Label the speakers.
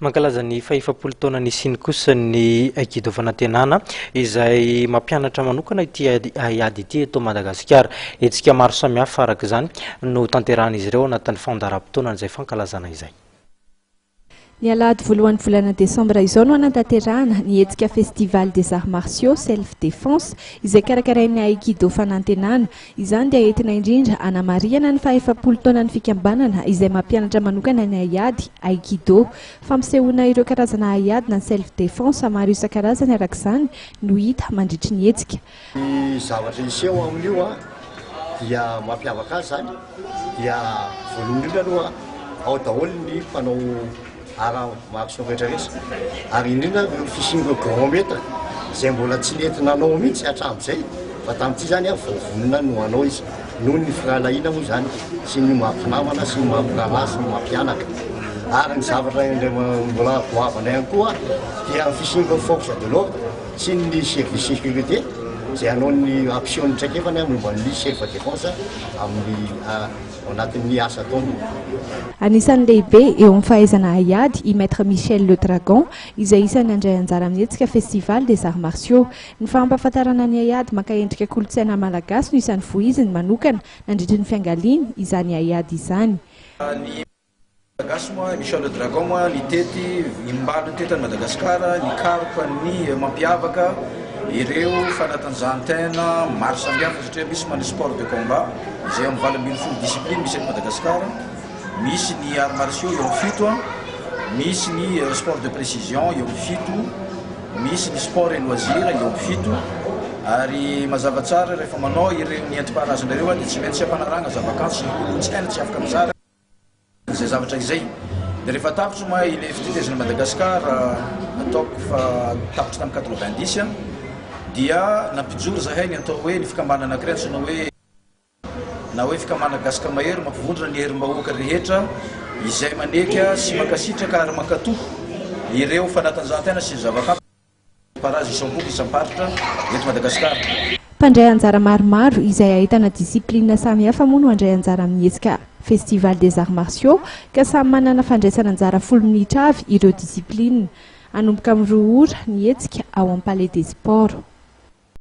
Speaker 1: Mankalaza ny fahefapolo taona nisiany kosa ny Aikido Fanantenana izay mampianatra manokana ity haiady ity eto Madagasikara. Hetsika maro samihafa araka izany no tanterahan'izy ireo anatin'ny fandaharam-potoanan'izay fankalazana izay.
Speaker 2: Ny alahady voalohan'ny volana desambra izao no hanatanterahana ny hetsika Festival des Arts Martiaux Self Défense izay karakarain'ny Aikido Fanantenana. Izany dia entina indrindra hanamarihana ny fahefapolo taonan'ny fikambanana izay mampianatra manokana ny haiady Aikido. Fampisehoana ireo karazana haiady na self défense maro isan-karazany araka izany no hita mandritry ny hetsika.
Speaker 3: Ny zavatra hiseho amin'io dia mampiavaka azy izany dia voalohany indrindra aloha ao daholo ny mpanao art martiaux rehetra rehetra ary indrindra ireo fisian'ireo grand maître izay mbola tsy nety nanao mihitsy hatramin'izay fa tamin'ity izany vao vonona no hanao izy noho ny firahalahiana moa izany sy ny maha mpinamana sy ny maha mpirahalahy sy ny maha mpianaka ary ny zavatra indray mbola goavana ihany koa dia ny fisian'ireo force de l'ordre sy ny service sécurité izay hanao ny hampiseho ny traikefany momba ny self défense amin'ny ao anatin'ny asa ataony.
Speaker 2: Anisan'ny lehibe eo amin'ny fahaizana haiady i Maître Michel Le Dragon izay isan'ny handray anjara amin'ny hetsika Festival des Arts Martiaux. Ny fampahafantarana ny haiady maka endrika kolontsaina malagasy no isan'ny voiziny manokana nandritry ny fiangaliany izany haiady izany.
Speaker 4: Ny Malagasy moa, Michel Le Dragon moa nitety imbalo nitety an'i Madagasikara nikaroka ny mampiavaka ireo fanatanjahantena maro samihafa satria misy moa ny sport de combat izay amin'ny 18 discipline misy eto Madagasikara, misy ny arts martiaux eo amin'ny fito, misy ny sport de précision eo amin'ny fito, misy ny sport et loisir eo amin'ny fito ary mazava tsara rehefa manao ireo ny entim-paharazana ireo dia tsy maintsy ampanarahana zavakanto sy ny kolontsaina tsy afaka mizara izay zavatra izay. Dia rehefa tapitra moa ilay fitetezana Madagasikara ataoko fa tapitra tamin'ny 90 dia nampijoro zahay ny atao hoe ny fikambanana anankiray antsoina hoe na hoe fikambanana Gasy Mahery mampivondrona ny herim-bahoaka rehetra izay maneky sy mankasitraka ary mankatoa ireo fanatanjahantena sy ny zavakanto parazy isam-poko isam-paritra eto Madagasikara.
Speaker 2: Mpandray anjara maromaro izay ahitana discipline samihafa moa no handray anjara amin'ny hetsika Festival des Arts Martiaux ka samy manana fandraisana anjara 10 minitra avy ireo discipline. Hanomboka amin'ny 2 ora ny hetsika ao amin'ny Palais des Sports.